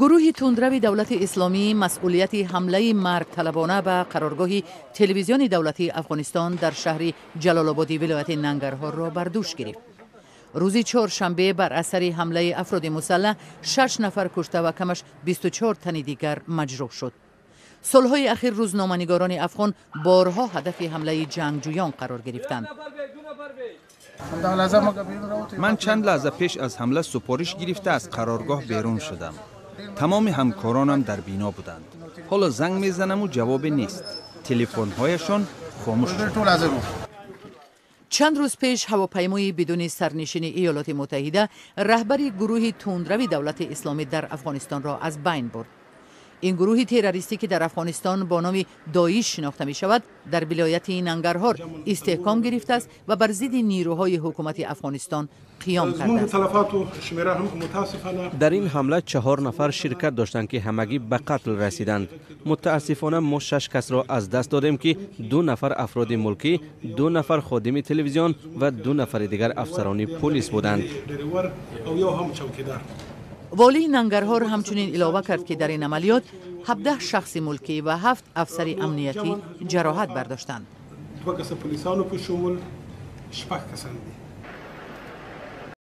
Гурӯҳи тундрави Давлати Исломӣ масъулияти ҳамлаи маргталабона ба қароргоҳи телевизиони давлатии Афғонистон дар шаҳри Ҷалолободи вилояти Нангарҳорро бар дӯш гирифт. Рӯзи чоршанбе бар асари ҳамлаи афроди мусаллаҳ шаш нафар кушта ва камаш 24 тани дигар маҷрӯҳ шуд. Солҳои ахир рӯзноманигорони афғон борҳо ҳадафи ҳамлаи ҷангҷӯён қарор гирифтанд. Ман чанд лаҳза пеш аз ҳамла супориш гирифта аз қароргоҳ берун шудам. Тамоми ҳамкоронам дар бино буданд. Ҳоло занг мезанаму ҷавобе нест, телефонҳояшон хомӯш шуд. Чанд рӯз пеш ҳавопаймои бидуни сарнишини Иёлоти Муттаҳида раҳбари гурӯҳи тундрави Давлати Исломӣ дар Афғонистонро аз байн бурд. Ин гурӯҳи террористӣ, ки дар Афғонистон бо номи Доиш шинохта мешавад, дар вилояти Нангарҳор истеҳком гирифтааст ва бар зидди нирӯҳои ҳукумати Афғонистон қиём кардааст. Дар ин ҳамла чаҳор нафар ширкат доштанд, ки ҳамагӣ ба қатл расиданд. Мутаассифона, мо шаш касро аз даст додем, ки ду нафар афроди мулкӣ, ду нафар ходими телевизион ва ду нафари дигар афсарони пулис буданд. Волии Нангарҳор ҳамчунин илова кард, ки дар ин амалиёт 17 шахси мулкӣ ва ҳафт афсари амниятӣ ҷароҳат бардоштанд.